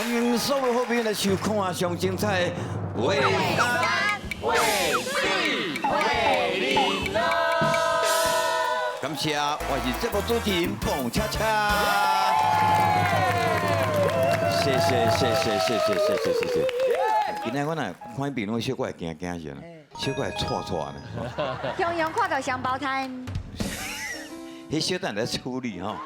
歡迎所有好朋友來收看上精彩的《畫山畫水畫玲瑯》。感謝，我是節目主持人彭恰恰。謝謝謝謝謝謝謝謝謝謝。今仔我若看彼攏小可會驚驚啥呢？小可會錯錯呢。雄雄看到雙胞胎。彼小等來處理吼。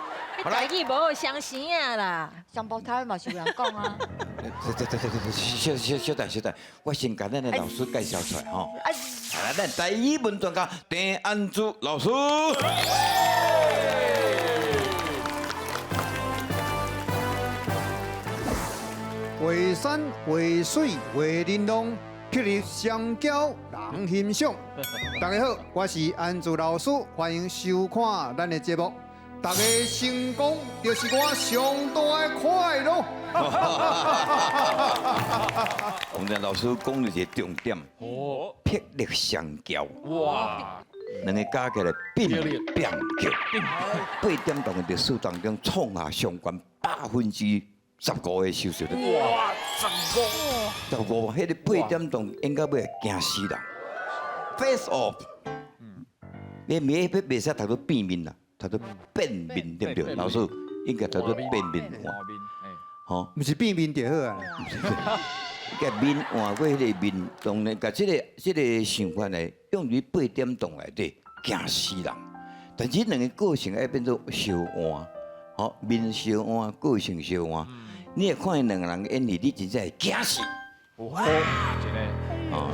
台語無好相生啊啦，雙胞胎嘛是有人講啊。對對對對對，小小小等小等，我先共咱的老師介紹出來吼。來，咱台語文專家鄭安珠老師。畫山畫水畫玲瑯，霹靂雙驕人欣賞。大家好，我是安珠老師，歡迎收看咱的節目。大家成功就是我上大的快樂。我們的老師講了一個重點，哦，霹靂雙驕，哇，兩個加起來變變叫，8點鐘的歷史當中創下上懸15%的收視率。哇，15，15，彼個8點鐘應該欲驚死人。Face off，你袂袂使讀做變面啦。讀做變面對不對？老師應該讀做變面換，吼，毋是變面就好啊。共面換過彼個面，當然共這個想法呢，用於8點鐘內底驚死人。但是兩個個性愛變做相換，吼，面相換，個性相換。你會看𪜶兩個人演戲，你真正會驚死。哇，真的。哦，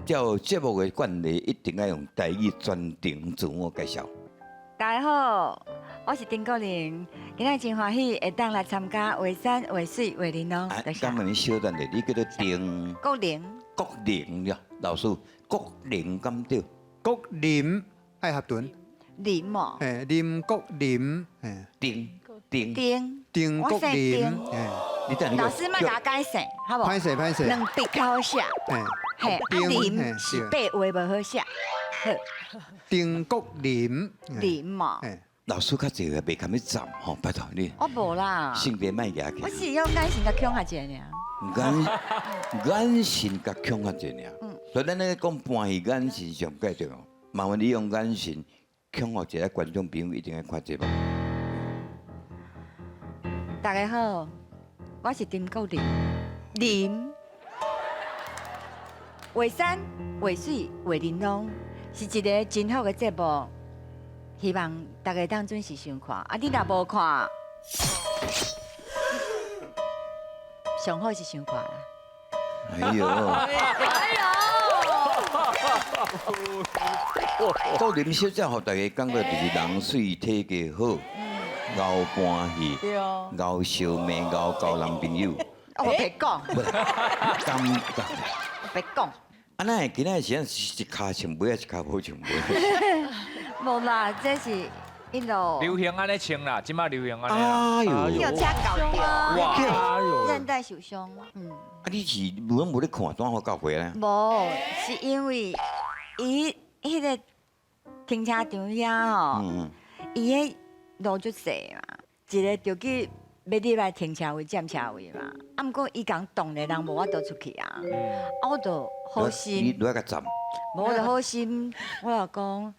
照節目的慣例，一定愛用台語全程自我介紹。大家好，我是丁國玲，今仔真歡喜會當來參加畫山畫水畫玲瑯。啊，敢問你小等下，你叫做丁國玲。國玲呀，老師，國玲敢對？國林愛合頓。林哦。嘿，林國林，嘿。丁丁丁丁國林，你等老師莫共我改姓，好無？歹勢歹勢。兩筆較好寫。嘿，林是白話無好寫。丁國林，林嘛，老師較濟個袂堪欲站吼，拜託你。我無啦。性別莫舉起。我是用眼神共恐嚇一下爾。眼神共恐嚇一下爾。所以咱咧講搬戲眼神上蓋重要，麻煩你用眼神恐嚇一下觀眾朋友，一定愛看節目。大家好，我是丁國林，林。畫山畫水畫玲瑯。是一個真好的節目，希望大家當準時收看。啊，你若無看，上好是收看啦。哎呦！哎呦！國林小姐，予大家感覺就是人媠體格好，𠢕搬戲，𠢕相罵，𠢕交男朋友。我白講。感覺。白講。啊，咱今仔時陣是一跤穿尾，還是一跤無穿尾？無啦，這是一路流行按呢穿啦，這馬流行按呢。哎呦，有車搞掉，哇！韌帶受傷。嗯。啊，你是無攏無咧看，怎好教會呢？無，是因為伊彼個停車場遐吼，伊彼路足細嘛，一個就去欲入來停車位佔車位嘛。啊，毋過伊共擋咧，人無法度出去啊。啊，我就好心，你落來共站。無，我就好心，我就講，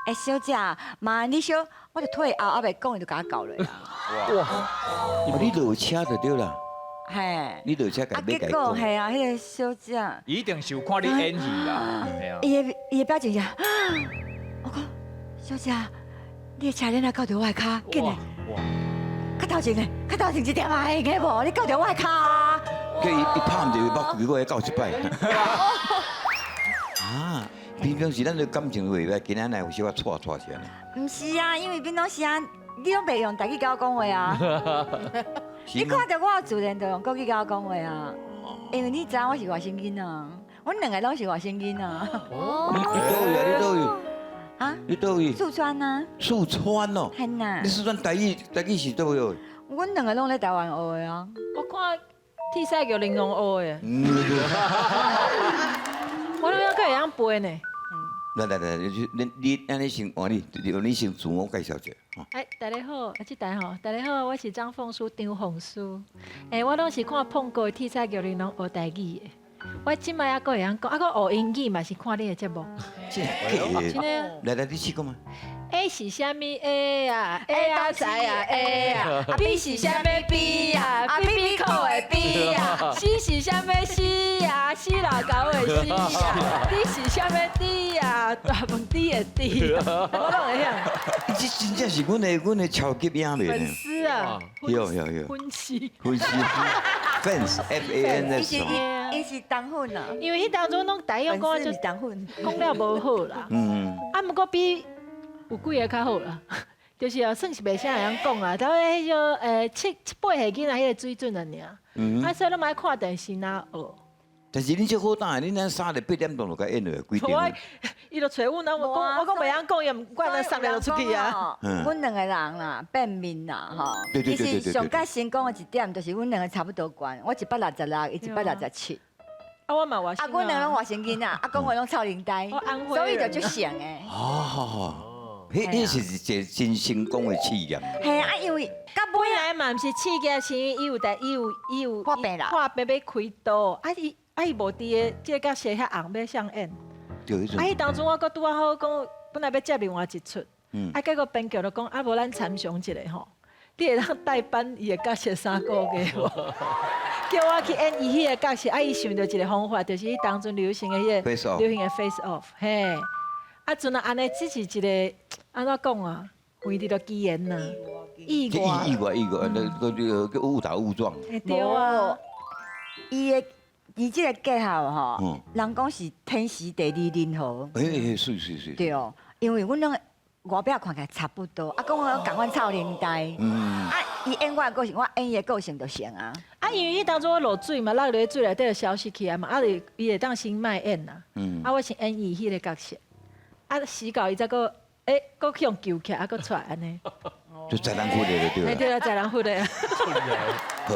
欸，小姐，麻煩你小，我就退後，猶未講，伊就共我搞落啊。哇！你落車就對啦。嘿。你落車共啊，結果嘿啊，彼個小姐。伊一定是有看你演戲啦。伊的表情是，我講，小姐，你的車鏈仔扣著我的跤，緊來。較頭前咧，較頭前一點仔會用的無？你扣著我的跤。叫伊伊拍毋著伊目，結果會搞一擺。啊，平常時咱的感情袂歹，今仔日有小可錯錯起來。毋是啊，因為平常時啊，你攏袂用台語共我講話啊。你看著我自然就用國語共我講話啊。因為你知影我是外省囡仔，阮兩個攏是外省囡仔。哦。你佗位啊？你佗位？啊？你佗位？四川啊。四川哦。嘿呐。你四川台語台語是佗位學？阮兩個攏咧台灣學的啊。我看鐵使叫玲瑯學的。我攏猶閣會曉背呢。來來來，你按呢先換你，你先自我介紹者。哎，大家好，啊，這台吼，大家好，我是張鳳書，張鳳書。欸，我攏是看碰過鐵彩玉玲瓏學台語的。我這擺猶閣會曉講，啊，閣學英語嘛是看你的節目。真的？真的。來來，你試看覓。 A 是啥物 A 啊？A 啊，知啊 A 啊。B 是啥物 B 啊？B B 扣的 B 啊。C 是啥物 C 啊？C 老狗的 C 啊。D 是啥物 D 啊？大飯 D 的 D 啊。我攏會曉。這真正是阮的超級影迷。粉絲啊！有有有。粉絲。粉絲。Fans F A N S。伊是忠粉啊。因為彼當陣攏台語講就講了無好啦。嗯。啊，毋過比有幾个較好啦，就是啊，算是袂啥會曉講啊，但是彼種七七八歲囡仔彼个水準爾，啊，所以攏嘛愛看電視哪學。但是恁這好膽，恁咱三日八點鐘就共演落，幾點？伊就揣阮啊，我講袂曉講，伊毋管咱送咧就出去啊。阮兩個人啦，變面啦，吼。對對對對對。其實上較成功的一點，就是阮兩個差不多懸，我167，伊167。啊，我嘛外省。啊，阮兩個攏外省囡仔，啊，講話攏臭奶呆，所以就足像的。哦。彼是一個真成功的試驗。嘿啊，因為本來嘛毋是試驗，是因為伊有在，伊有破病啦，破病欲開刀，啊伊啊伊無佇个這个角色遐紅欲啥演。對，啊，彼當陣我閣拄仔好講，本來欲接另外一齣，啊結果編劇就講啊無咱參詳一下吼，你會當代班伊的角色3個月無？叫我去演伊彼个角色，啊伊想著一個方法，就是彼當陣流行的彼個流行的 face off，嘿。啊，陣啊，按呢只是一個按怎講啊？為著機緣呐，意外，意外，意外，那個個誤打誤撞。對啊，伊的伊這個結合吼，人講是天時地利人和。欸，是是是。對哦，因為阮攏外表看起來差不多，啊，講我仝款臭奶呆。啊，伊演我的個性，我演伊的個性就成啊。啊，因為彼當陣我落水嘛，落落水內底就消失去啊嘛，啊，就伊會當先莫演啦。啊，我先演伊彼個角色。啊，死到伊才閣，欸，閣去予救起來，啊，閣出來按呢。就載人赴的就對啦。對啦，載人赴的。好，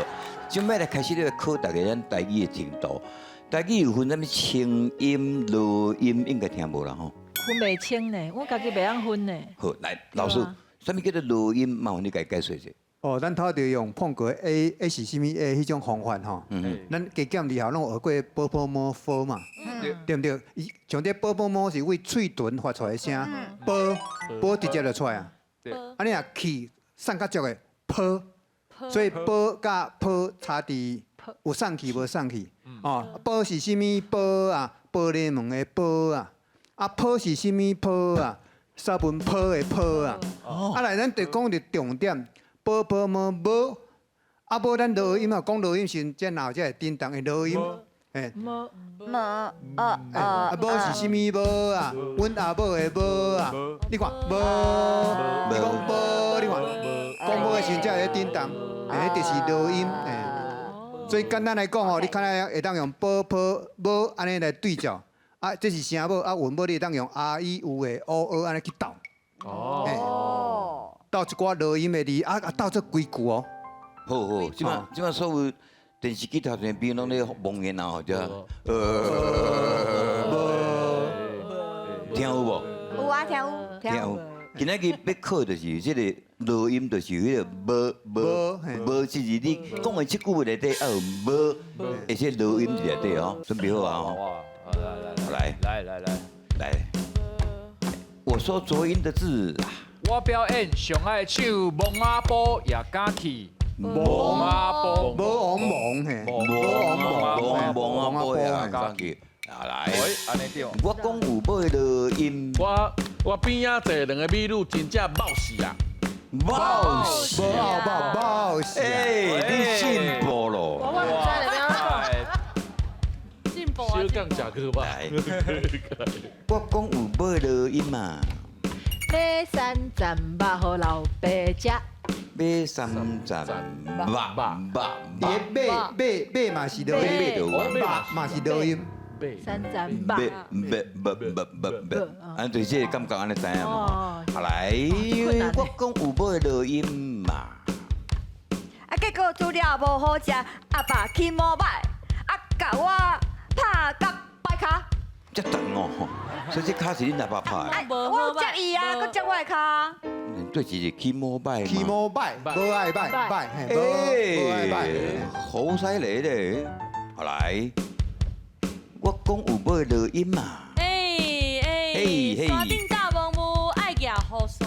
這擺來開始咧考大家咱台語的程度。台語有分啥物清音、濁音，應該聽無啦吼？分袂清呢，我家己袂曉分呢。好，來老師，啥物叫做濁音？麻煩你共解說一下。哦，咱頭著用碰過 A 是啥物 A 彼種方法吼。咱加減字吼攏學過 b p m f 嘛，對毋對？伊像這 b p m 是對喙唇發出來的聲，b b 直接就出來啊。啊，你若氣送較足的 p，所以 b 佮 p 差佇有送氣無送氣。哦，b 是啥物波啊？玻璃門的玻啊。啊，p 是啥物泡啊？沙文泡的泡啊。啊，來咱就講著重點。b p m 無，啊無咱濁音啊，講濁音時，這腦才會振動的濁音，嘿。無無，呃呃。啊無是啥物無啊？阮阿母的母啊，你看無，你講無，你看講無的時才會振動，欸，就是濁音，欸。所以簡單來講吼，你看來會當用 b p 無按呢來對照，啊，這是聲母，啊韻母你會當用 r e 有的 o o 按呢去鬥。哦。鬥一寡濁音的字，啊啊鬥做規句哦。好好，這擺所有電視機頭前邊攏咧蒙煙啊，對啊。聽有無？有啊，聽有，聽有。今仔日欲考就是這個濁音，就是彼個無無無，就是你講的這句話內底愛有無，而且濁音佇內底哦，準備好啊？來來來來來，我說濁音的字。我表演上愛唱摸仔埔也敢去，摸仔埔，無王蒙嘿，無王蒙，摸仔埔也敢去。啊來，我講有尾濁音，我邊仔坐兩個美女，真正冒死啊！冒死，無後冒冒死！欸，你進步咯！我毋知進步啊！小講食去吧。我講有尾濁音嘛。買三層肉予老爸食。買三層肉肉肉。伊的買買買嘛是濁音，肉嘛是濁音。三層肉。買買買買買買，啊對，這個感覺按呢知影嘛。好來，我講有尾濁音嘛。啊，結果煮了無好食，阿爸起摩擺，啊，共我拍甲掰跤。遮長哦，所以這跤是恁阿爸拍的。我有接伊啊，閣接我的跤。對，是起毛歹嘛。起毛歹，無愛歹，歹，無無愛歹。好犀利咧！後來我講有尾落音嘛。哎哎，山頂搭蒙霧，愛舉雨傘。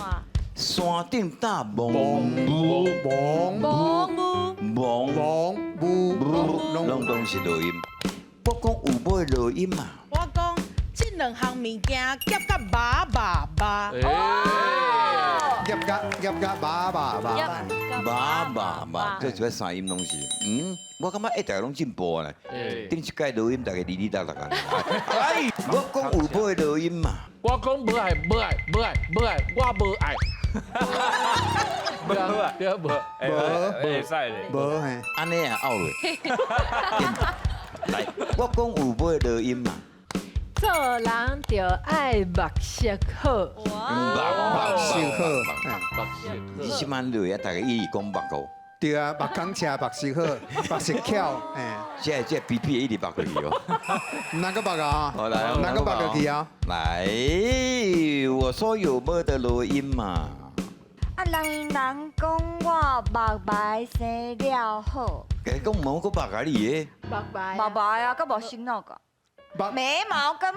山頂搭蒙霧，蒙蒙霧，蒙蒙霧，攏攏是落音。我講有尾落音嘛。我講這兩項物件夾甲麻麻麻。夾甲夾甲麻麻麻。麻麻麻，這這三音攏是。嗯，我感覺一大家攏進步啊。頂一屆落音，大家哩哩啦啦啊。哎，我講有尾落音嘛。我講無愛無愛無愛無愛，我無愛。無愛，對無？無，會使咧。無嘿。按呢也拗落。來，我講有尾落音嘛。做人就愛目色好。目色好，目色。你這擺落啊，大家一直講目哦。對啊，目空車，目色好，目色巧，嘿。這 B P 一直目過去哦。哪個目啊？好來，哪個目過去啊？來，我說有尾的落音嘛。啊，人人講我目白生了好。講毛閣目啊你的。目白。目白啊，閣無生那個。眉毛跟，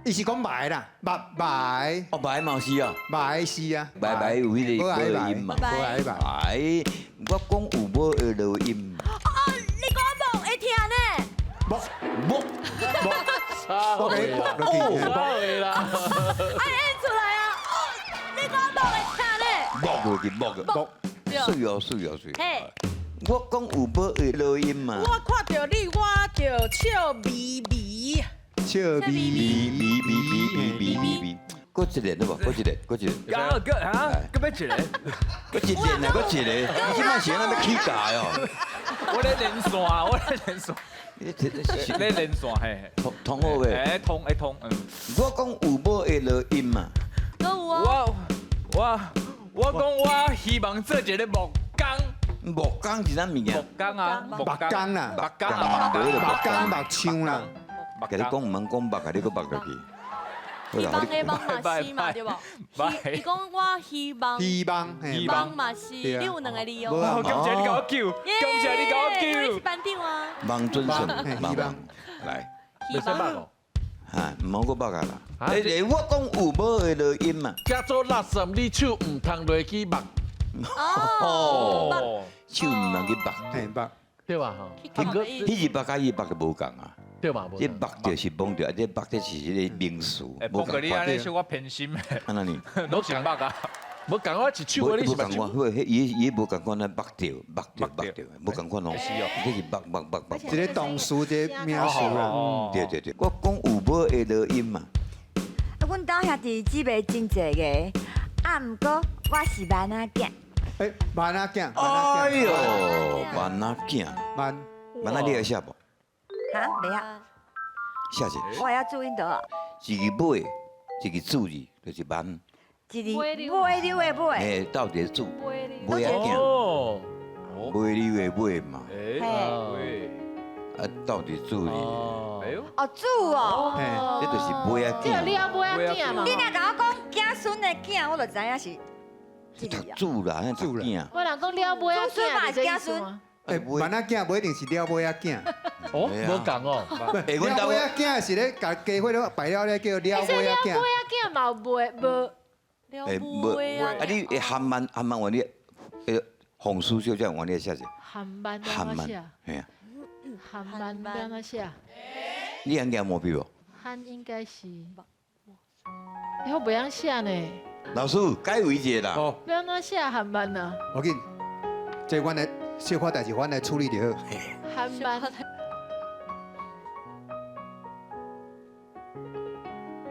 伊是講白啦，目白。哦，白嘛是啊。白是啊。白白有彼個落音嘛。無愛白。哎，我講有尾的落音。哦，你講木會聽呢？木木木，我給木落去。木啦。哎，演出來啊！哦，你講木會聽呢？木落去木木。水哦水哦水。嘿。我講有尾的落音嘛。我看著你，我就笑眯眯。笑眯眯眯眯眯眯眯眯。閣一個對無？閣一個，閣一個。剛閣哈？閣欲一個？閣一個啊！閣一個。你這擺是按怎欲起價哦？我咧連線，我咧連線。你咧連線嘿。通通好未？哎，通會通。嗯。我講有尾的落音嘛。閣有啊。我講我希望做一个木工。木工是啥物件？木工啊，木工啦，木工啊，木工木枪啦。共你講毋通講木啊，你閣木落去。希望的望嘛是嘛對無？伊講我希望，希望，希望嘛是，你有兩个字哦。感謝你共我救，感謝你共我救。你是班長啊。望准順，望來。希望。哈，毋好閣木啊啦。哎，我講有尾的落音嘛。叫做垃圾，你手毋通落去目。哦，手毋通去目，嘿目，對吧？吼，彼字目佮伊目就無仝啊。對嘛？這目就是摸著，這目這是彼个名詞。不過你按呢小可偏心的。按怎呢？攏是目啊，無仝我一手，你是目手。伊伊無仝款，咱目著目著目著，無仝款哦。是哦，這是目目目目。一个動詞，一个名詞啦。對對對，我講有尾的落音嘛。啊，阮兜兄弟姊妹真濟个，啊，毋過我是萬仔囝。哎，萬仔囝。哎喲，萬仔囝。萬萬仔，你會寫無？哈，袂曉。寫者。我會曉注音就好。一个尾，一个注字，就是萬。一个尾溜的尾。哎，到底注尾仔囝。哦。尾溜的尾嘛。哎。啊，到底注字。哎呦。哦，注哦。這就是尾仔囝。你了尾仔囝嘛？你若共我講子孫的囝，我就知影是。讀注啦，讀囝。我人講了尾仔囝，是這意思嗎？哎，萬仔囝無一定是了尾仔囝。哦，無仝哦。了尾仔囝是咧，共家伙咧擺了咧叫了尾仔囝。了尾仔囝嘛有袂無？了尾仔。啊，你韓漫韓漫話你，紅書小姐話你寫者。韓漫按怎寫？嘿啊。韓漫按怎寫？你會曉毛筆無？漢應該是，欸，我袂曉寫呢。老師解圍一下啦。哦。欲按怎寫韓漫啊？無緊，這阮來小可代誌，阮來處理就好。韓漫。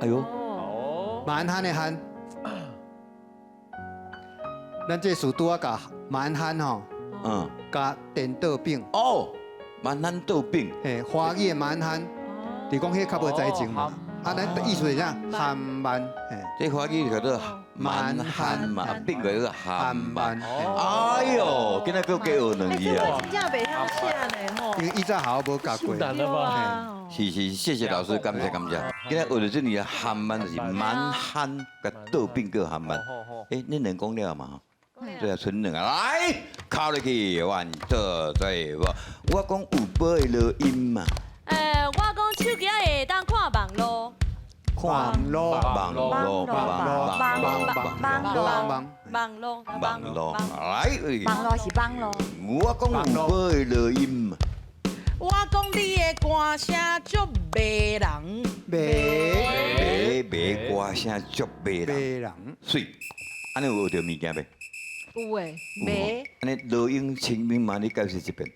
哎喲。哦。蠻漢的漢。咱這事拄仔共蠻漢吼，共顛倒反。哦，蠻漢倒反。嘿，華語的蠻漢，就講彼較無才情嘛。啊，咱意思是啥？韓漫，嘿。這華語叫做蛮汉嘛，变过个汉蛮蛮。哎呦，今仔阁加学两字啊！真正袂晓写呢吼。因为以前学无教过。难了吧？是是，谢谢老师，感谢感谢。今仔学著这个汉蛮就是蛮汉，共倒变过汉蛮。哎，恁两讲了嘛？对啊，賰两个来，敲落去，one two three four。我讲有宝的录音嘛。欸，我讲手机仔会当看网路。看网路，网路，网网网网网路，网路，来，网路是网路。我讲有宝的录音嘛。我讲你的歌声足迷人，迷迷迷歌声足迷人，迷人。媠，按呢有学著物件袂？有诶，迷。按呢录音清明嘛，你解释一遍。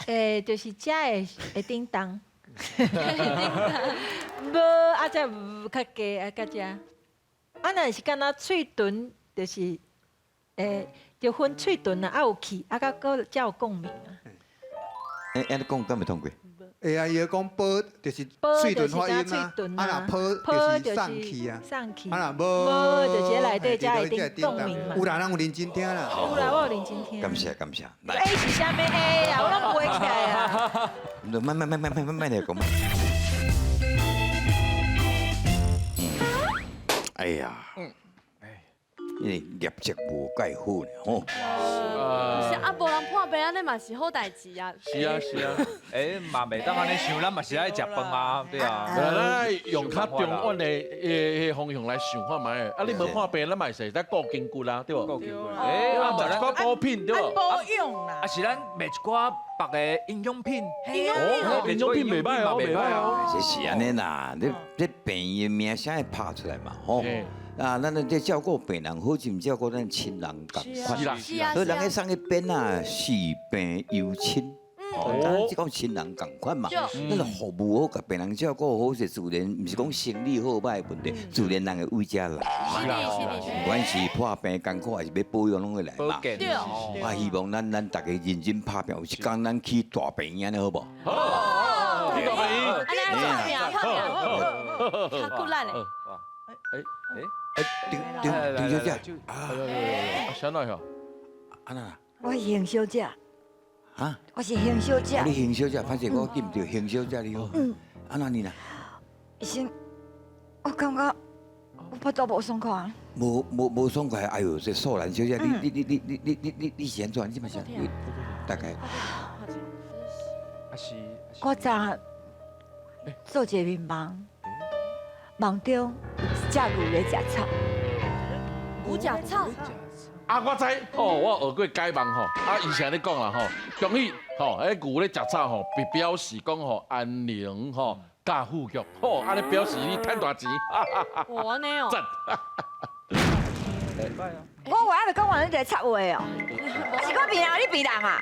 欸，就是遮会会叮当。无啊，才有较低啊，较遮。啊，若是敢若喙唇，就是欸，就分喙唇啊，啊有气，啊，佮阁才有共鸣啊。欸，按呢讲敢会通过？会啊，伊讲波就是喙唇发音啊，啊若波就是送气啊，送气。啊若无就是内底才会共鸣嘛。有啦，咱有认真听啦。有啦，我有认真听。感谢感谢。 A 是啥物 A 啊？我拢背起来啊。慢慢慢慢慢慢慢来讲。哎呀，因为业绩无盖好呢，吼。是啊，无人破病按呢嘛是好代志啊。是啊是啊，欸嘛袂当按呢想，咱嘛是爱食饭啊，对啊。咱用较长远的诶方向来想看觅。啊，你无破病，咱嘛是使顾筋骨啦，对无？顾筋骨。欸，啊，食一寡补品对无？保养啦。啊，是咱卖一寡别的营养品。营养品袂歹哦，袂歹哦。这是按呢啦，这这病院的名声会拍出来嘛，吼。啊，咱这照顾病人好，就照顾咱亲人仝款。是啦，是啊。所以人家送去编啊，视病犹亲。哦，咱这讲亲人仝款嘛，咱服务好，共病人照顾好是自然，毋是讲生理好歹的问题，自然人会为遮来。是的，是的。不管是破病艰苦，还是欲保养，拢会来嘛。对。我希望咱大家认真拍拼，有一工咱去大病院，按呢好无？好。去大病院。按呢拍拼，拍拼，较骨力嘞。哎哎。哎，丁丁丁小姐，啊，啥来吼？啊那，我是邢小姐。啊？我是邢小姐。你邢小姐，反正我记毋著邢小姐你好。嗯。啊那你呢？医生，我感觉我腹肚无爽快。无无无爽快，哎呦，这素兰小姐，你你你你你你你你是按怎？你嘛是？大概。啊是。我昨做一个眠梦，梦中有一只牛咧食草。牛食草。啊，我知，吼，我学过解梦吼，啊，伊是按呢讲啦吼，恭喜吼，彼牛咧食草吼，表示讲吼安宁吼，佮富足，吼，按呢表示你趁大钱。哇，按呢哦。赞。我话还袂讲完，你就插话哦。啊是我病人，你病人啊？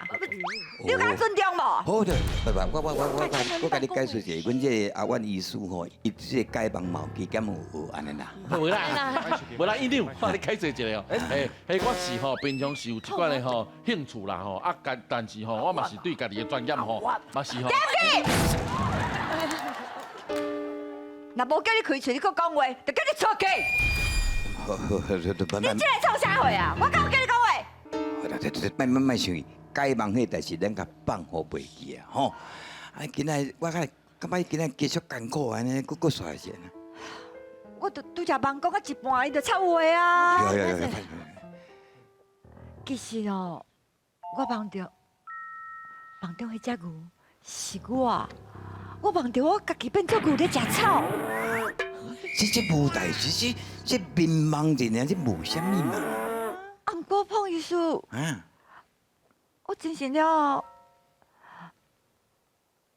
你有敢尊重无？好的，不不，我我我我我共你解释一下，阮这个阿阮医师吼，伊这个解梦嘛有加减有学按呢啦。无啦，无啦，院长，我共你解释一下哦。嘿，嘿，我是吼平常时有一寡的吼兴趣啦吼，啊，但但是吼，我嘛是对家己的专业吼，嘛是吼。若无叫你开喙，你阁讲话，就叫你出去。好好好，你你这会创啥货啊？我敢有叫你讲话？对对对，莫莫莫生气，解梦彼代志咱共放予袂记啊吼。啊，今仔我看感觉今仔继续艰苦按呢，阁阁煞一下。我拄拄才梦讲到一半，伊就插话啊。有有有。其实哦，我梦著梦中彼只牛是我，我梦著我家己变做牛咧食草。这这无代志，这这眠梦一尔，这无啥物嘛。啊，毋过彭医师，啊，我精神了后，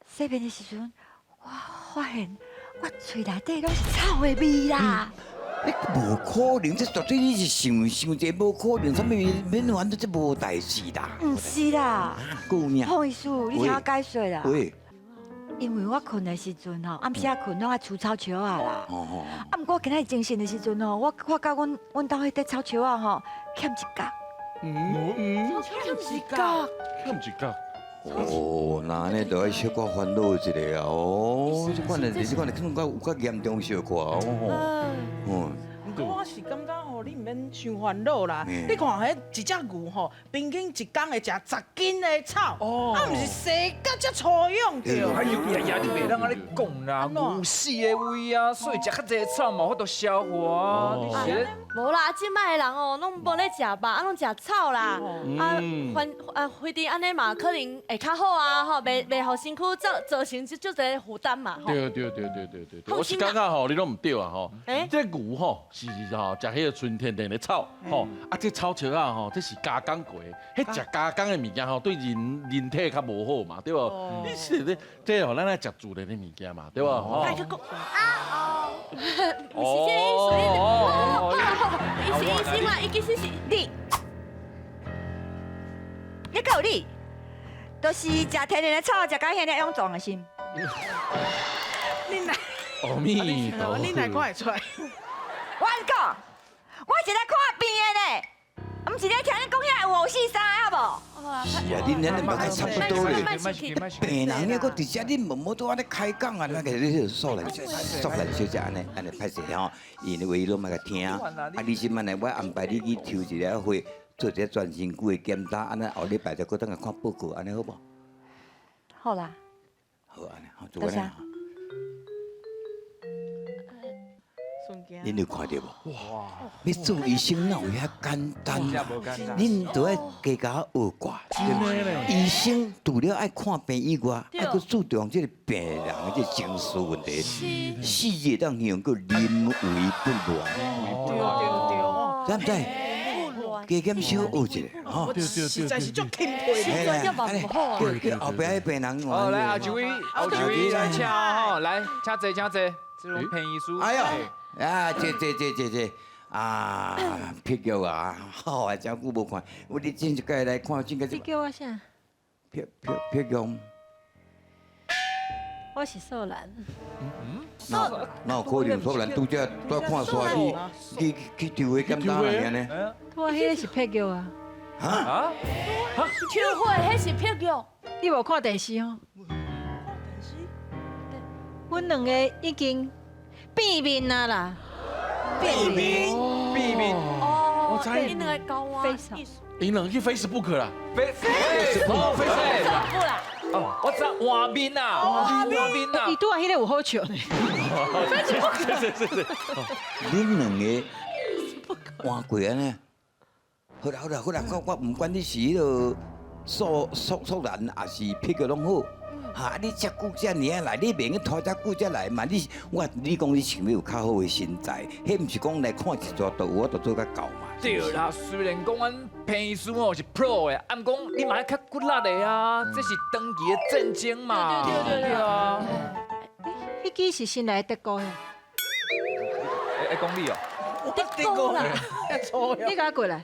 洗面的时阵，我发现我喙内底拢是草的味啦。你无可能，这绝对你是想想这无可能，啥物免烦这无代志啦。毋是啦，姑娘，彭医师，你听我解释啦。喂。因为我困的时阵吼，暗时仔困拢爱除草树仔啦。哦。啊，毋过今仔日精神的时阵吼，我发觉阮阮兜彼块草树仔吼欠一角。嗯。欠一角。欠一角。哦，那按呢就爱小可烦恼一下啊！哦，这款的，这款的可能较有较严重小可哦。嗯。无我是感觉吼，你毋免伤烦恼啦。你看，彼一只牛吼，平均一工会食10斤的草，啊，毋是生甲遮粗勇著。哎呦呀呀，你袂当按呢讲啦，牛四个胃啊，所以食较济草嘛，有法度消化啊。你是咧？无啦，这摆的人哦，拢无咧食肉，啊，拢食草啦。啊，反啊，非得按呢嘛，可能会较好啊，吼，袂予身躯造成这足济负担嘛。对对对对对对对，我是感觉吼，你拢毋对啊吼。这牛吼是吼食彼个纯天然的草吼，啊，这草笑仔吼，这是加工过的，彼食加工的物件吼，对人体较无好嘛，对无？你是咧，这吼咱爱食自然的物件嘛，对无？啊哦，毋是这意思，哦，伊是医生嘛，伊其实是你，你够你，就是食天然的草，食甲遐尔臃肿的心。你哪？阿弥陀佛，你哪看会出来？我讲，我是来看病的呢，毋是咧听你讲遐五四三的好无？是啊，恁恁嘛差不多咧。病人抑阁伫遮，恁无无拄按呢开讲啊？那个你素兰素兰小姐按呢按呢歹势吼，𪜶的话拢莫共听。啊，你这摆呢，我安排你去抽一个血，做一个全身躯的检查，按呢后礼拜再阁转来看报告，按呢好无？好啦。好按呢，好，做按呢。恁有看著无？哇！欲做医生哪有遐简单？恁都爱加加学挂。医生除了爱看病以外，爱阁注重这个病人的这情绪问题。四字当形容叫临危不乱。对对对，知毋知？加减小学一下，吼。实在是足钦佩的。叫后壁的病人。好，来后一位，后一位来请吼，来请坐，请坐。这种彭医师。哎呦！啊，这这这这这啊，撇脚啊，好啊，真久无看，我你前一摆来看，真个。你叫我啥？撇撇撇脚。我是素兰。嗯。哪有可能素兰拄才拄看煞去去去抽血检查来安呢？我彼个是撇脚啊。啊？抽血，彼是撇脚。你无看电视哦？看电视。阮两个已经变面啊啦！变面，变面。哦，我知。𪜶两个交换。𪜶两个去 Facebook 啦。 Facebook 啦。哦，我知换面啊，换面啊。伊拄仔彼个有好笑呢。 Facebook。是是是。恁两个换过按呢？好啦好啦好啦，我毋管你是彼个素素素兰，抑是撇脚拢好。哈！你遮久遮尔仔来，你袂用拖遮久才来嘛？你我你讲你想欲有较好的身材，彼毋是讲来看一撮就有我就做较到嘛？对啦，虽然讲阮彭医师吼是 pro 的，毋过你嘛爱较骨力的啊，这是长期的战争嘛。对对对对啊！彼支是新来的德国的。会讲你哦？德国啦，你共我过来。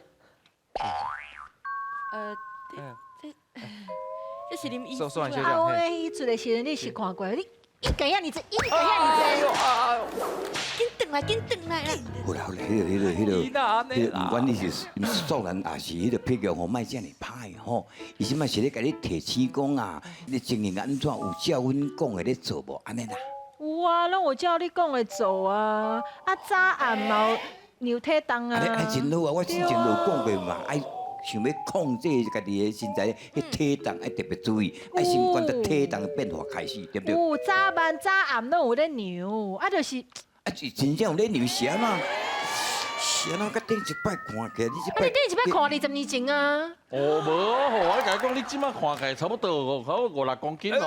这是啉医师啊，我彼出的时阵你是看过，你一个遐尔济，一个遐尔济。紧转来，紧转来啦！好啦好啦，彼个，毋管你是素兰，抑是彼个撇脚吼，莫遮尔歹吼。伊这摆是咧共你提醒讲啊，你情形按怎有照阮讲的咧做无？按呢啦。有啊，拢有照你讲的做啊。啊，早暗嘛有量体重啊。按呢真好啊，我之前就有讲过嘛，爱。想欲控制家己的身材，彼体重爱特别注意，爱先观察体重的变化开始，对不对？有早晚早暗拢有咧量，啊就是。啊，是真正有咧量是按怎？是按怎？佮顶一摆看起来，你这摆。啊，你顶一摆看20年前啊？哦，无吼，我共你讲，你这摆看起来差不多差不多五六公斤哦。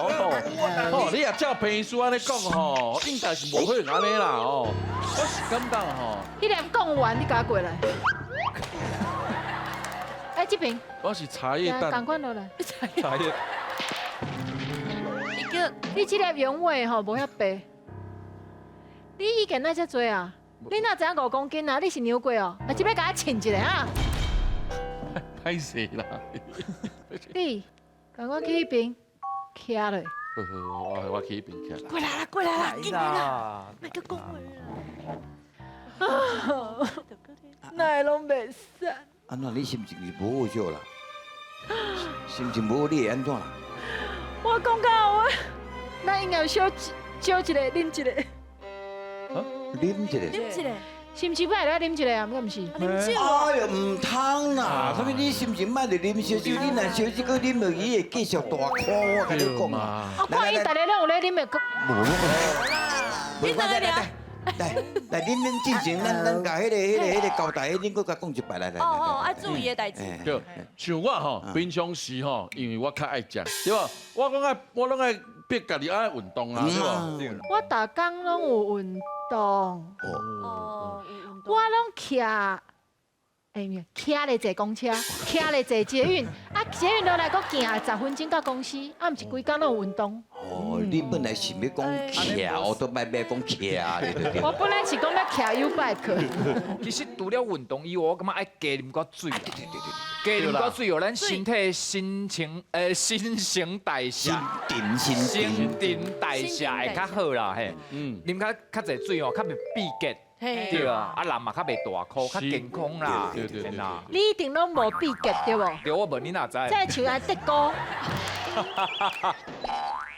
吼，你若照彭医师按呢讲吼，应该是无可能按呢啦吼。我是感觉吼。彼粒讲完，你共我过来。哎，这边。我是茶叶蛋。共款落来。茶叶。你叫你这粒阳痿吼无遐白。你以前哪遮济啊？你哪知影5公斤啊？你是量过哦？啊，这摆共我称一下啊。歹势啦。你，共我去彼边徛落。好好，我去彼边徛。过来啦，过来啦，紧来啦，莫阁讲话啦。哪会拢袂使？按怎？你心情是无好少啦？心情无好，你会按怎啦？我讲到我，咱应该小招一个，啉一个。啊？啉一个？啉一个。心情歹來啉一個啊，敢毋是？啉酒。哎呦，毋通啦！啥物你心情歹就啉燒酒，你若燒酒閣啉落去，會繼續大箍。我共你講啊。我看𪜶逐个攏有咧啉的。無無。來來來來來，恁進前，咱共彼個交代，恁閣共講一擺來來。哦哦，愛注意的代誌。對，像我吼，平常時吼，因為我較愛食，對無？我講愛，我攏愛逼家己愛運動啊，對無？我逐工攏有運動。哦。我攏騎，騎咧坐公車，騎咧坐捷運，啊捷運落來閣行10分鐘到公司，啊毋是規工攏有運動。哦，你本來是欲講騎，我都莫欲講騎咧，對對。我本來是講欲騎 YouBike。其實除了運動以外，我感覺愛加啉寡水。對對對對，加啉寡水，予咱身體新陳新陳代謝，新陳代謝會較好啦，嘿。嗯。啉較較濟水哦，較袂閉結。對啊，啊人嘛較袂大箍，較健康啦。對對對。你一定攏無秘訣對無？對，我無，你哪知？這像阿德哥，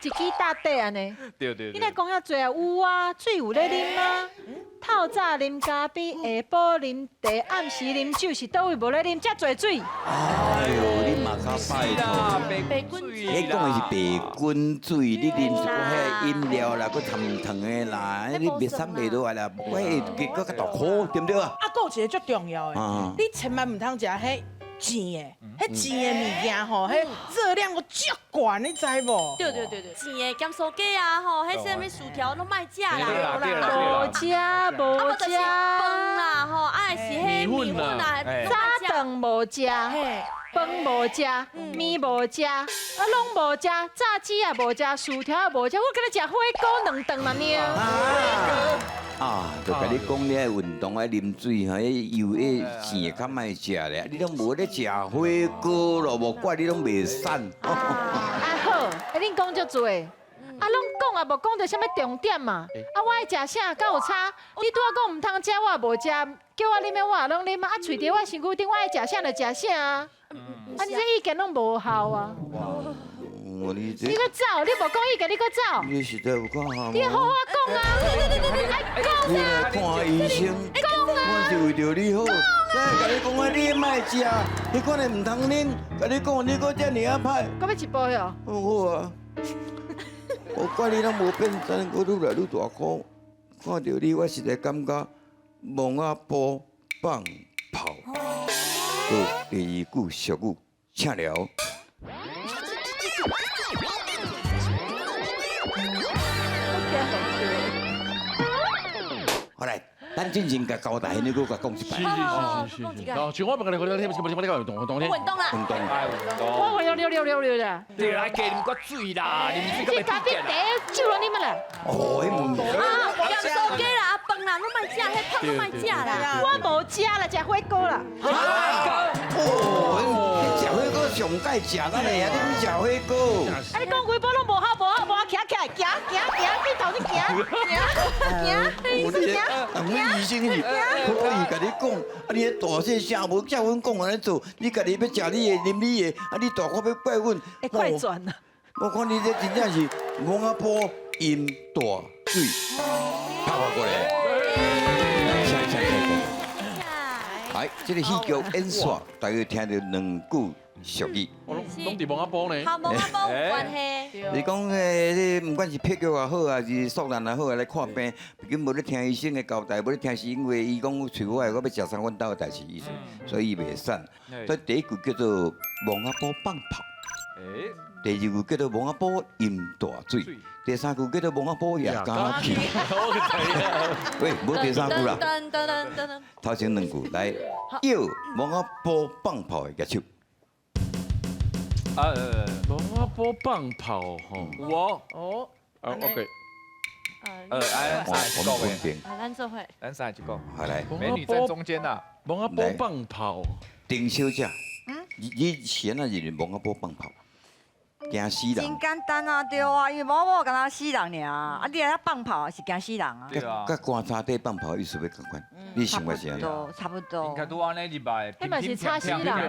一支大底按呢。對對。你來講遐濟啊？有啊，水有咧啉啊。透早啉咖啡，下晡啉茶，暗時啉酒，是佗位無咧啉遮濟水？哎呦，你嘛較拜託。白滾水。你講的是白滾水，你啉一寡彼飲料啦，閣糖糖的啦，你袂瘦袂落來啦，喂，結果較大箍，對毋對啊？啊，閣有一個足重要的，你千萬毋通食彼煎的，彼煎的物件吼，彼熱量閣足懸，你知無？對對對對，煎的鹹酥雞啊吼，彼啥物薯條攏莫食啦，無食無食，飯啦吼，啊是彼麵粉啊，早頓無食，飯無食，麵無食，啊攏無食，炸雞也無食，薯條也無食，我敢若食火鍋兩頓嘛爾。啊，就共你講，你愛運動愛啉水吼，彼油彼煎的較莫食咧，你攏無咧食火鍋咯，無怪你攏袂瘦。啊好，啊恁講足濟，啊攏講也無講著啥物重點嘛。啊我愛食啥，敢有差？你拄仔講毋通食，我也無食，叫我啉的我也攏啉啊。啊揣佇我身軀頂，我愛食啥就食啥啊。啊你這意見攏無效啊。你你閣走，你無講意見，你閣走。你實在有夠好。你好好講啊！愛講你來看醫生，我是為著你好。來，共你講啊，你莫食，彼款的毋通啉。共你講，你閣這爾仔歹。閣欲一步喲。好啊，我怪你攏無變真，閣愈來愈大箍。看著你，我實在感覺墓仔埔放炮。好，第二句俗語，請聊。好來，咱進前共交代，你閣共講一擺。是是是是。哦，像我問你，你你你你運動運動運動啦，運動。我溜溜溜溜溜啦。對啦，加啉寡水啦，啉水這咖啡茶酒攏啉啦。哦，彼毋。啊，鹹酥雞啦，啊飯啦，攏莫食，彼湯攏莫食啦。我無食啦，食火鍋啦。哦，你食火鍋上蓋食咱的啊，你毋食火鍋。啊，你講規晡攏無好無好無好，徛起來行行行，去頭去行行行。我你，阮醫生是可以共你講，啊你彼大細聲無照阮講按呢做，你家己欲食你的，啉你的，啊你大箍欲怪阮。會快轉啊！我看你這真正是墓仔埔飲大水，拍我過來。請請請請。來，這個戲劇演煞，大家聽著兩句俗語。我攏佇墓仔埔呢。和墓仔埔有關係。你講這毋管是撇腳也好，還是素人也好，來看病，畢竟無咧聽醫生的交代，無咧聽是因為伊講喙我的，我欲食啥，阮兜的代誌意思，所以伊袂瘦。所以第一句叫做墓仔埔放炮，第二句叫做墓仔埔飲大水，第三句叫做墓仔埔夜家去。喂，無第三句啦。頭前兩句來，要墓仔埔放炮的舉手。墓仔埔放炮吼，有哦，哦，啊，OK，咱三个一个，咱做伙，咱三个一個，好來，美女在中間呐，墓仔埔放炮，丁小姐，你是按怎認為墓仔埔放炮？驚死人。真簡單啊，對啊，因為墓仔埔敢若死人爾，啊，你來放炮是驚死人啊。對啊。佮棺材底放炮意思欲仝款，你想法是按怎？差不多。應該都按呢入來。彼嘛是吵死人啊！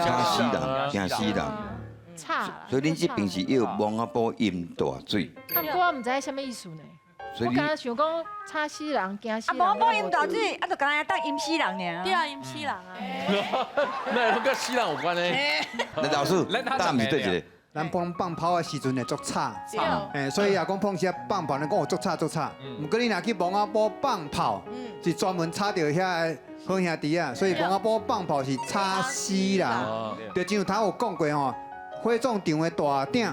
吵死人，驚死人。吵。所以恁這邊是要墓仔埔飲大水。啊，毋過我毋知啥物意思呢。所以我剛剛想講吵死人，驚死啊，人。无某飲大水，啊，就敢若當淹死人爾。對啊，淹死人啊！那攏佮死人有關呢？那老師，答案是對一個。咱放放炮的時陣會足吵，所以也講碰時放炮，咱講有足吵足吵。毋過你若去墓仔埔放炮，是專門吵著遐個好兄弟啊，所以墓仔埔放炮是吵死人。就像頭有講過吼，火葬場的大鼎，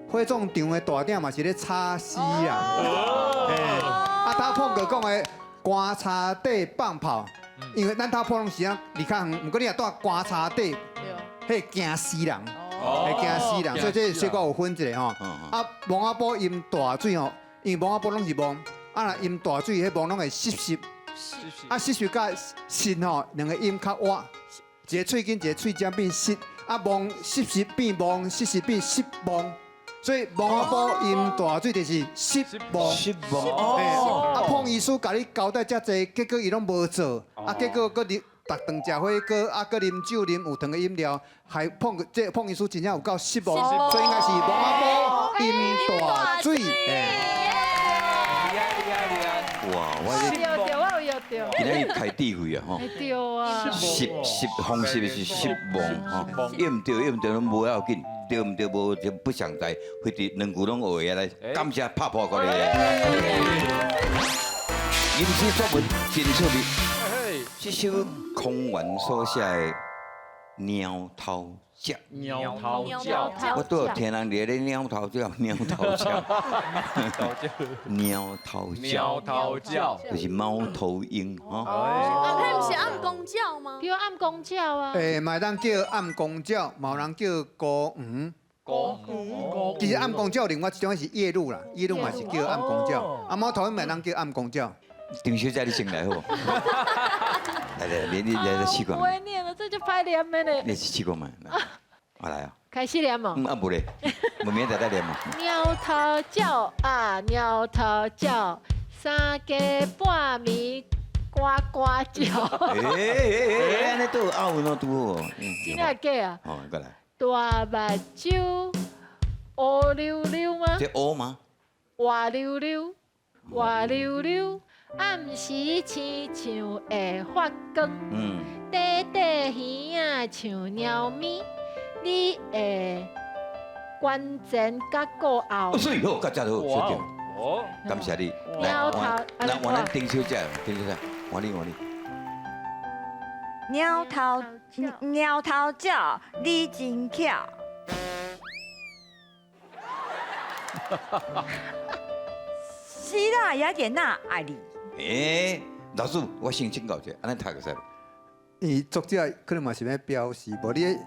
火葬場的大鼎嘛是咧吵死人。啊，頭碰過講的棺材底放炮，因為咱頭碰攏是啊離較遠，毋過你若蹛棺材底，彼驚死人。會驚死人，所以這小可有分一下吼。啊，墓仔埔淹大水吼，因為墓仔埔攏是墓，啊若淹大水，彼墓攏會濕濕，啊濕濕佮濕吼，兩個音較倚，一個喙根一個喙尖變濕，啊墓濕濕變墓，濕濕變濕墓，所以墓仔埔淹大水就是濕墓。失望哦。啊，邝醫師共你交代遮濟，結果伊攏無做，啊結果閣啉逐頓食火鍋，啊閣啉酒啉有糖的飲料，還邝這邝醫師真正有夠失望，所以應該是墓仔埔淹大水。厲害厲害厲害！哇，我對對，我有對。今仔日開智慧啊吼！對啊。失失方式是失望吼，對毋對？對毋對？攏無要緊，對毋對？無就不想知，非得兩句攏學會來，感謝拍破過來。吟詩作文真趣味。這首康源所寫的《貓頭鳥》。貓頭鳥。我拄有聽人佇咧貓頭鳥，貓頭鳥。貓頭鳥。貓頭鳥。就是貓頭鷹吼。啊，彼毋是暗公鳥嗎？叫暗公鳥啊。欸，嘛會當叫暗公鳥，嘛有人叫孤黃。孤黃。其實暗公鳥另外一種是夜鷺啦，夜鷺嘛是叫暗公鳥。啊，貓頭鷹嘛會當叫暗公鳥。丁小姐，你先來好。來來，你來來試過。不會念了，這就歹念的咧。你試過嗎？我來啊。開始念哦。啊，無咧，無明仔載念嘛。貓頭鳥啊，貓頭鳥，三更半暝呱呱叫。欸，按呢都有押韻哦，拄好。真的假啊？哦，過來。大目睭烏溜溜嗎？這烏嗎？滑溜溜，滑溜溜。暗時親像會發光，短短耳仔像貓咪，你會關前佮顧後。水好，佮遮好，小姐。哦，感謝你。來，來，換咱丁小姐，丁小姐，換你，換你。貓頭貓頭鳥，你真巧。希臘雅典娜愛你。欸，老師，我先請教一下，按呢讀會使無？伊作者可能嘛是欲表示，無你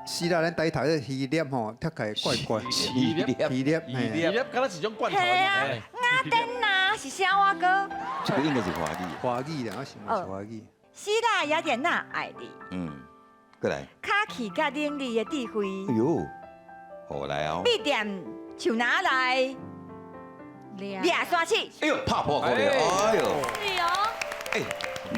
希臘咱台頭彼希臘吼，讀起來怪怪。希臘，希臘，希臘，敢若是種罐頭。係啊，雅典娜是啥碗歌？這個應該是華語。華語啦，我想嘛是華語。希臘雅典娜愛你。嗯，過來。卡氣佮伶俐的智慧。哎喲，好來哦。米店樹林內。掠山鼠。哎喲，拍破過來，哎喲。是哦。欸，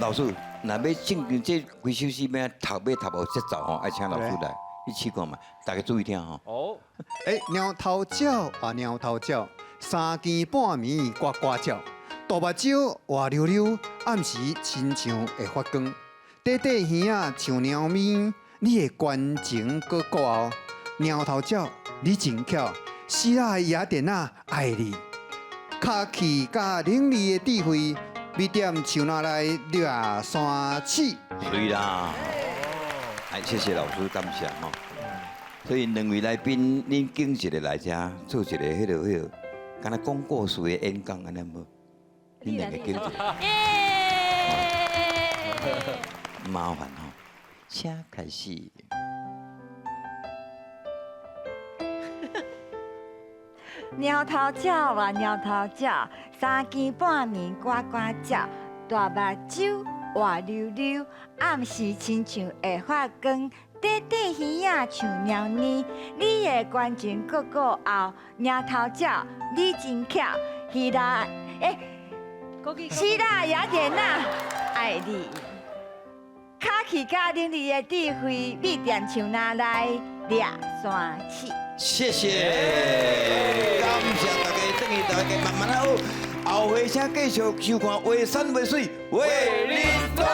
老師，若欲正經這規首詩欲讀欲讀有節奏吼，愛請老師來，你試看覓，大家注意聽吼。哦。欸，貓頭鳥啊，貓頭鳥，三更半暝呱呱叫，大目睭滑溜溜，暗時親像會發光，短短耳仔像貓咪，你的關情閣顧後，貓頭鳥你真巧，希臘的雅典娜愛你。卡氣佮伶俐的智慧，米店樹林內掠山鼠。對啦，哎，謝謝老師，感謝吼。所以兩位來賓，恁揀一個來遮做一個彼個彼個，敢若講故事的演講按呢無？恁兩個揀一個。麻煩吼，請開始。貓頭鳥啊，貓頭鳥，三更半暝呱呱叫，大目睭滑溜溜，暗時親像會發光，短短耳仔像貓咪，你的關情閣顧後，貓頭鳥你真巧，希臘欸，希臘雅典娜愛你，卡氣佮伶俐的智慧，米店樹林內掠山鼠。謝謝，感謝大家，等於大家慢慢仔學。後回請繼續收看《畫山畫水畫玲瑯》。